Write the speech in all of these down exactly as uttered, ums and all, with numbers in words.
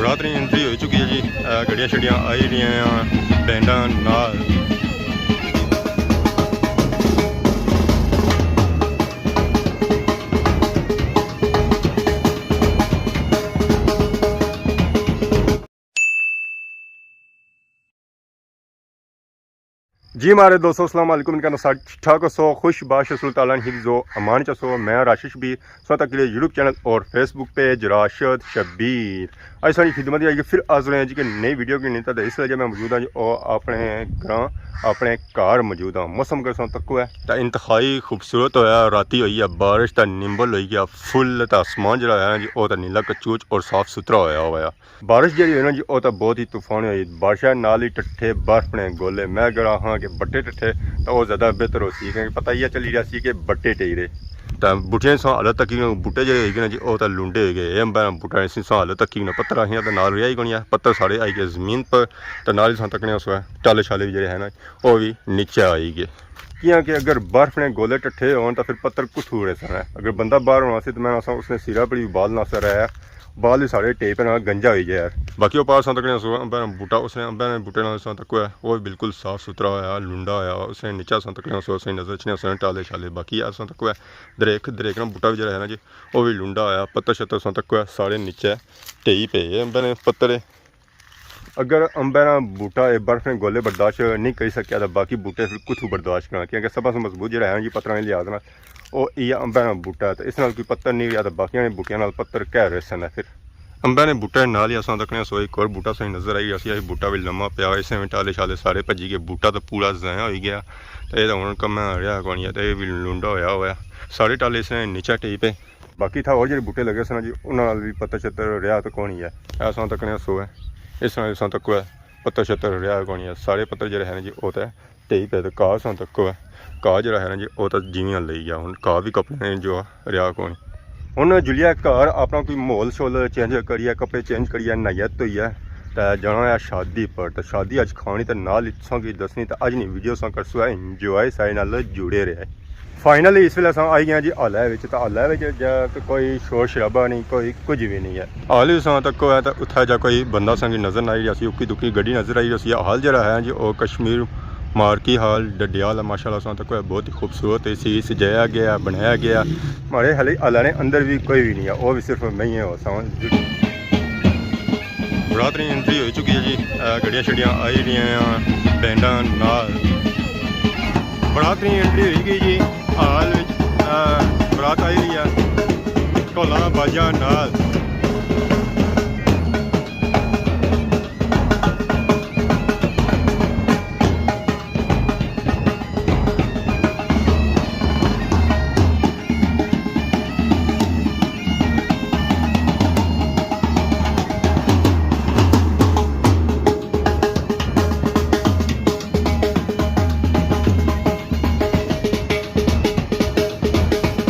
برات نی انٹری ہوئی چکی ہے جی۔ اے گڈیاں شڈیاں آئی رہیاں ہیں بینڈاں نال۔ جی ماڑے دوستو، السلام علیکم۔ کہنا سب ٹھیک ٹھاک ہو سو، خوش باش ہو سو، اللہ تعالیٰ نے حفظ و امان چ ہو سو۔ میں راشد شبیر، سو تک کے یوٹیوب چینل اور فیس بک پیج راشد شبیر۔ اج ساری خدمت آئی کہ پھر حاضر ہیں جی کہ نئی ویڈیو کی نہیں تو اس وجہ میں موجود ہاں جی، او اپنے گراں، اپنے گھر موجود ہاں۔ موسم اگر سو تکو ہے تو انتہائی خوبصورت ہویا، راتی ہوئی ہے بارش، تا نمبل ہوئی گیا فل، تا آسمان جڑا ہے نا جی، او تا نیلا کچوچ اور صاف ستھرا ہویا ہوا ہے۔ بارش جیڑی ہوئی نا جی، او تاں بہت ہی طوفانی ہوئی۔ بارشاں نال ہی ٹٹھے برف نے گولے۔ میں اگر آخاں کہ بٹے ٹٹھے تاں او زیادہ بہتر ہوسی، کیونکہ پتہ ہی چلی رہیا سی کہ بٹے ٹہی رہے۔ تاں بوٹیاں ساں حالت تکی، بوٹے جیڑے ہوئی گئے نا جی، او تاں لنڈے ہوئی گئے۔ اے امباں بوٹا ساں حالت تکی نہ پتھر آخیاں تاں نال رہیا ہی کونی ہے۔ پتھر سارے آئی گئے زمین پر، تاں نال ہی ساں تکنے اس وقت ٹالے شالے بھی جیڑے ہیں نا، او بھی نیچے آئی گئے۔ کیاں کہ اگر برف نے گولے ٹٹھے ہون تاں پھر پتھر کتھوں رہسن ہے۔ اگر بندہ باہر ہونا سی تاں میں آساں اس نے سرا پڑی بال نہ سا رہیا۔ بال ہی سارے ٹیپ نال گنجا ہوئی گیا یار۔ باقی او پار ساں تکنے سو امباں نا بوٹا، اس نے امباں نے بوٹے نال ساں تکو ہے، او بھی بالکل صاف ستھرا ہویا، لنڈا ہویا۔ اس نے نیچا ساں تکنے سو، اس نے نظر اچھنے اس نے ٹالے شالے۔ باقی یار ساں تکو ہے، دریک، دریک نا بوٹا بھی جیڑا ہے نا جی، او بھی لنڈا ہویا۔ پتر شتر ساں تکو ہے، سارے نیچے ٹہی پے ہے امباں نے پتر۔ اگر امباں نا بوٹا اے برف نے گولے برداشت نہیں کری سکیا تاں باقی بوٹے پھر کتھوں برداشت کرنا، کیونکہ سب سے مضبوط جیڑا ہے نا جی پتھراں نے لحاظ نال، او ایہا امباں نا بوٹا ہے۔ تے اس نال کوئی پتھر نہیں رہیا تاں باقیاں نے بوٹیاں نال پتھر کہہ رہسن ہے پھر۔ امباں نے بوٹے نال ہی اساں تکنے سو ایک اور بوٹا ساں نظر آئی، اسی بوٹا وی لمبا پیا ہویا، اس نے وی ٹالے شالے سارے بھجی گئے، بوٹا تاں پورا ضائع ہوئی گیا۔ تے اے تاں ہن کم رہیا کونی ہے، تے اے وی لنڈا ہویا ہوا ہے۔ سارے ٹالے اس نے نیچے ٹہی پے۔ باقی اتھا ہور جیڑے بوٹے لگے سن جی، انہاں نال وی پتھر شتر رہیا تاں کونی ہے۔ اے اساں تکنے سو ہے، اس نال اساں تکو ہے، پتھر شتر رہیا کونی ہے۔ سارے پتھر جیڑے ہیں جی، او تے ٹہی پے تے گھاہ اساں تکو ہے۔ گھاہ جیڑا ہے نا جی، او تاں جیویں لئی گیا۔ ہن گھاہ وی کپنے نے جو رہیا کونی۔ ہن جلیا گھر اپنا کوئی ماحول شول چینج کریے، کپڑے چینج کریے، نہایا دھویا تے جانا ہے شادی پر۔ تے شادی اج کھانی تے نال ہی تساں کی دسنی، تے اج نی ویڈیو اساں کرسو ہے انجوائے، سارے نال جڑے رہے۔ فائنلی اس ویلے اساں آئی گئے ہاں جی ہالے وچ، تے ہالے وچ جا تے کوئی شور شرابہ نہیں، کوئی کچھ بھی نہیں ہے۔ ہال وی اساں تکو ہے تے اتھا جا کوئی بندہ اساں کی نظر نہ آئی رہیا سی، اکی دکی گڈی نظر آئی رہی سی۔ ہال جیڑا ہے جی او کشمیر مارکی ہال ڈڈیال ہے، ماشاءاللہ اساں تکو ہے بہت ہی خوبصورت ہے، اسی سجایا گیا، بنایا گیا۔ ماڑے ہالے ہالے نے اندر بھی کوئی بھی نہیں ہے، او بھی صرف میں ہی ہاں۔ برات نی انٹری ہوئی چکی ہے جی۔ اے گڈیاں شڈیاں آئی رہیاں ہیں بینڈاں نال۔ برات نی انٹری ہوئی گئی جی۔ ہال وچ، اے، برات آئی رہی ہے ڈھولاں باجاں نال۔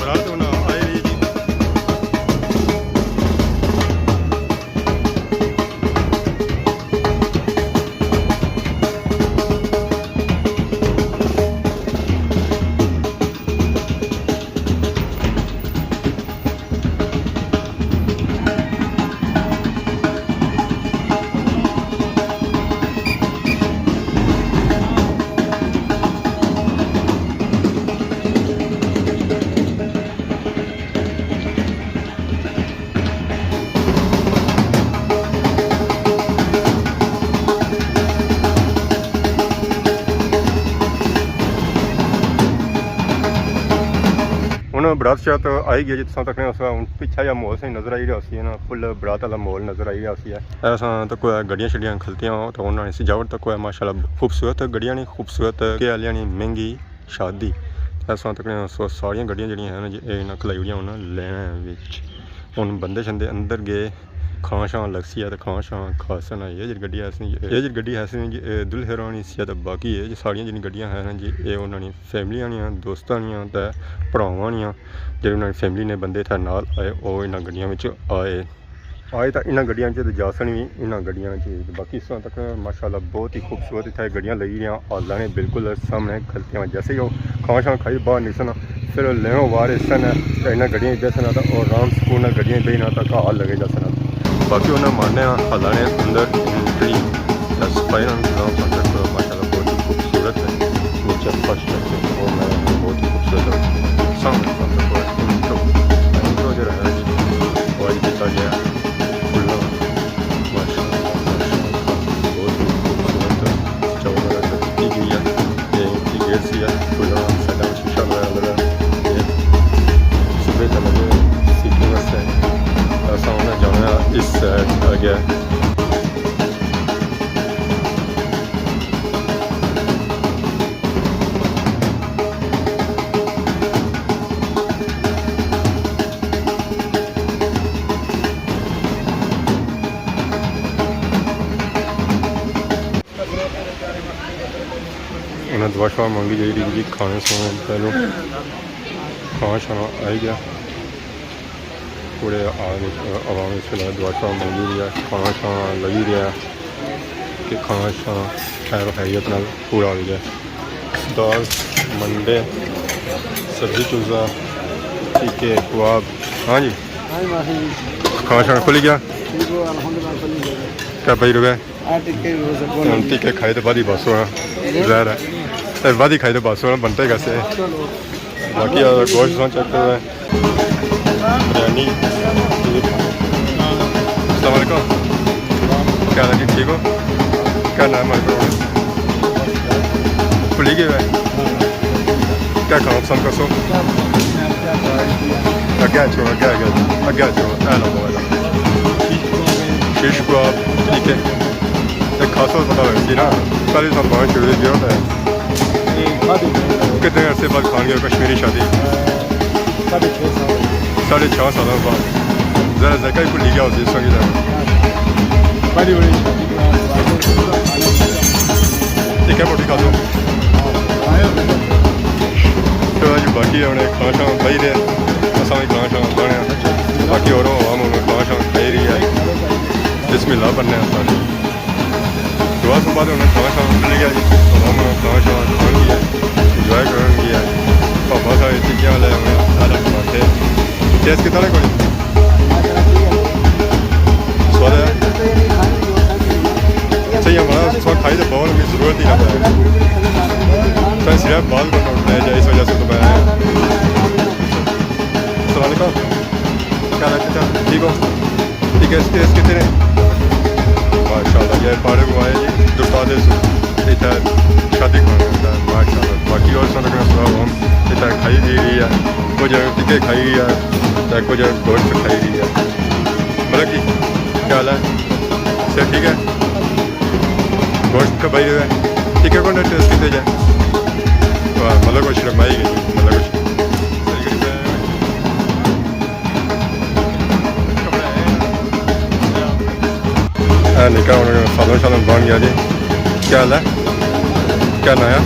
برات ہن آئی رہی جی۔ ہن برات شرات آئی گئی جی، تساں تکنے اس ویلے ہن پچھا جا ماحول سہی نظر آئی رہیا سی نا، فل برات والا ماحول نظر آئی رہیا سی۔ ایسا تکو ہے گڈیاں شڈیاں کھلتیاں ہو تو انہاں نے سجاوٹ تکو ہے ماشاءاللہ خوبصورت، گڈیاں نی خوبصورت، کے آلیاں نی مہنگی شادی۔ ایسا تکنے سو ساریاں گڈیاں جیڑیاں ہیں نا جی، اے انہاں کھلائی اوڑیاں انہاں لیناں وچ۔ ہن بندے شندے اندر گئے، کھاں شاں لگسی ہے تے کھاں شاں کھاسن۔ اے جیڑی گڈی ہے سی، اے جیڑی گڈی ہے سی جی، اے دلہے رانی سی تے باقی اے جی ساریاں جیڑی گڈیاں ہیں نا جی، اے انہاں نی فیملیاں نیاں، دوستاں نیاں تے بھراواں نیاں، جیڑے انہاں نی فیملی نے بندے اتھے نال آئے، او انہاں گڈیاں وچ آئے۔ آئے تاں انہاں گڈیاں وچ تے جاسن وی انہاں گڈیاں وچ۔ باقی اس طرح تک ماشاءاللہ بہت ہی خوبصورت اتھے گڈیاں لگی رہیاں، حالاں نے بالکل سامنے کھلتیاں۔ جیسے ہی او کھاں شاں کھائی باہر نکسن، پھر لینو وار اس طرح تے انہاں گڈیاں وچ بیسن تاں او آرام سکون نال گڈیاں وچ بہنا تاں گھر لگے جاسن۔ باقی انہاں مارنے آں ہالاں نے اندر انٹری۔ تے صفائی نال انتظام سن تک ماشاءاللہ بہت ہی خوبصورت ہے۔ نیچے فرش تک اور میں بہت ہی خوبصورت ہے۔ سامنے سن تک انٹرو، انٹرو جو ہے جی، وہ اج کیتا گیا کھلا۔ ماشاءاللہ، ماشاءاللہ، بہت ہی خوبصورت چودر کی گئی ہے۔ تے اتنی دیر سی ہے، کھلا ساڈا شیشہ لگایا لگا۔ تے صبح تے لگے سیٹنگ واسطے۔ اساں ہن جانا اس سائیڈ اگے۔ انہاں دعا شعا منگی جائی رہی جی، کھانے سونے پہلو کھانا شانا آئی گیا۔ پورے عوام اس ویلے دعا شعا منگی رہی ہے، کھانا شانا لگی رہیا ہے کہ کھانا شانا خیر و خیریت نال پورا ہوئی جائے۔ دال، منڈے، سبزی چوزا، ٹکے، کباب۔ ہاں جی، ہاں جی، ماشاء اللہ۔ کھانا شانا کھلی گیا؟ ٹھیک ہو، الحمدللہ، کھلی گیا۔ کیا پائی روپے؟ آ ٹکے روزہ کون ہن ہے؟ ٹکے کھائے تو بعد ہی بس ہونا، ظاہر ہے۔ تے بعد ہی کھائے تو بس ہونا، بنتے کیسے؟ چلو۔ باقی آ گوشت سان چیک کرو ہے۔ بریانی۔ السلام علیکم۔ کیا حال ہے جی، ٹھیک ہو؟ کیا نام ہے؟ بھلی گئے ہو؟ کیا کھانا پسند کرسو؟ اگے آ چھوڑو، اگے آ چھوڑو، اگے آ چھوڑو، اے لو، اے لو۔ شیش کباب، ٹھیک ہے۔ تے کھاسو پتہ لگ سی نا، پہلے سب بہت شروع ہوئی گیا ہوتا ہے۔ کتنے عرصے بعد کھان گئے کشمیری شادی؟ ساڑھے چھ سال۔ ساڑھے چھ سال بعد۔ ذرا ذائقہ ہی بھلی گیا ہوسی اس وقت۔ پہلی باری شادی کرا۔ ٹھیک ہے، روٹی کھا لو۔ چلو جی، باقی ہن کھانا شانا پائی دے، اساں وی کھانا شانا کھانے آں۔ باقی ہور عوام ہن کھانا شانا کھائی رہی ہے۔ بسم اللہ پڑھنے آں سارے۔ دعا سن بعد انہاں کھانا شانا کھلی گیا جی، عوام انہاں کھانا شانا کھان گیا، انجوائے کرن گیا۔ پاپا سارے ٹکیاں لے انہاں سارا کھاتے۔ ٹیسٹ کیتا نا کوئی؟ سواد آیا؟ صحیح ہے، ہمارا سواد کھائی تو بہت ہمیں ضرورت ہی نہ پڑے۔ تو صرف بال کو نوٹ لے جائے، اس وجہ سے تو میں السلام علیکم۔ کیا حال ہے چچا؟ ٹھیک ہو؟ ٹھیک ہے، اس کے، اس کے تیرے۔ ماشاءاللہ، یہ پارے کو آئے جی، درسا دے سو۔ اتھا شادی کھانا ہے، ماشاءاللہ۔ باقی اور سب کا سلام ہم اتھا کھائی بھی رہی ہے، کچھ ٹکے کھائی رہی ہے، تے کچھ گوشت کھائی رہی ہے۔ مطلب کہ کیا حال ہے؟ سب ٹھیک ہے؟ گوشت کھبائی رہے ہیں۔ ٹکے کو نہ ٹیسٹ کیتے جائے۔ واہ، مطلب کچھ شرمائی گئی، مطلب کچھ۔ اے نکا ہن سالن شالن بن گیا جی۔ کیا حال ہے؟ کیا ناں ہے؟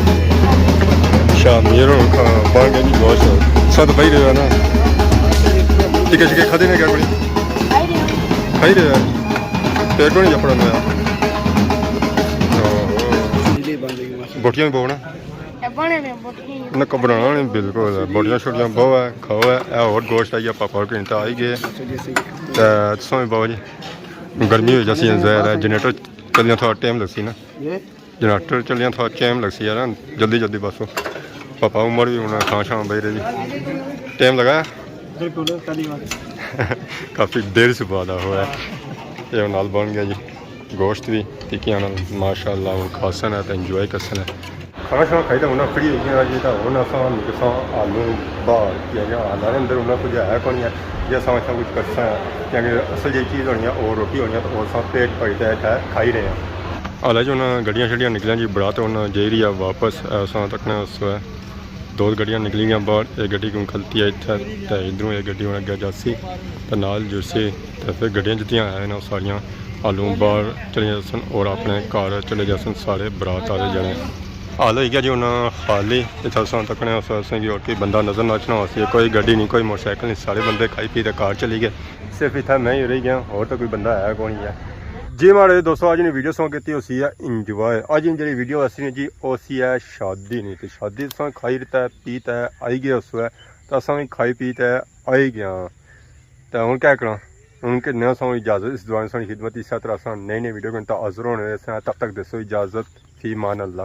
شاہ میر ہن کھا-، بن گیا جی گوشت۔ سب بہی رہے ہو نا؟ ٹکے شکے کھدے نے کیا کوئی؟ کھائی رہے ہو؟ پیٹ کو نہیں جپڑا میں۔ بوٹیاں بھی بہو نا؟ نہ، بنانا نہیں، بالکل۔ بوٹیاں شوٹیاں بہو ہے، کھاؤ ہے۔ اے ہور گوشت آئی گیا، پاپا ہور گھنٹہ آئی گئے۔ تے تساں بھی بہو جی۔ گرمی ہوئی جاسی ہے، ظاہر ہے، جنریٹر چلیاں تھوڑا ٹائم لگسی نا۔ جنریٹر چلیاں تھوڑا ٹائم لگسی یار، جلدی جلدی بس۔ پاپا عمر بھی انہاں کھانا شانا بہی رہے جی۔ ٹائم لگا؟ بالکل، پہلی بار۔ کافی دیر سے بعد آ ہوا ہے۔ یہ نال بن گیا جی۔ گوشت وی ٹکیاں نال ماشاءاللہ ہن کھاسن ہے تے انجوائے کرسن ہے۔ کھانا شانا کھائی تے ہن فری ہوئی گئے ہاں جی، تے ہن اساں نکلساں آلوں باہر، کیونکہ حالاں نے اندر انہاں کچھ ہے کونی ہے جے اساں اتھاں کچھ کرساں، کیونکہ اصل جیہی چیز ہونی ہے او روٹی ہونی ہے، تے او اساں پیٹ بھری تے اتھے کھائی رہے ہاں۔ حالاں چ انہاں گڈیاں شڈیاں نکلیاں جی، برات ہن جائی رہی ہے واپس، اساں تکنے اس ویلے دو گڈیاں نکلی گیاں باہر، ایک گڈی کوں کھلتی ہے اتھے، تے ادھروں ایک گڈی ہن اگے جاسی، تے نال جڑسی، تے پھر گڈیاں جتیاں ہیں نا، او ساریاں حالوں باہر چلے جاسن اور اپنے گھر چلے جاسن سارے برات آلے جنے۔ حال ہوئی گیا جی ہن خالی، اتھے اساں تکنے اس ویلے اساں کی اور کوئی بندہ نظر نہ اچھنا ہوسی، کوئی گڈی نہیں، کوئی موٹر سائیکل نہیں، سارے بندے کھائی پی تے گھر چلی گئے۔ صرف اتھے میں ہی رہی گیا، اور تو کوئی بندہ ہے کون ہی ہے۔ جی ماڑے دوستو، اج نی ویڈیو سو کیتی ہوسی ہے انجوائے۔ اج نی جیڑی ویڈیو ہوسی نی جی، او سی ہے شادی نی، تے شادی اساں کھائی تے پی تے آئی گئے اس ویلے، تے اساں وی کھائی پی تے آئی گیا۔ تے ہن کیا کراں، ہن کہنے آں ساں اجازت، اس دعا نے ساں خدمت، اس طرح ساں نئی نئی ویڈیو کن تاں حاضر ہونے رہے ساں۔ تب تک دیسو اجازت، فی امان اللہ۔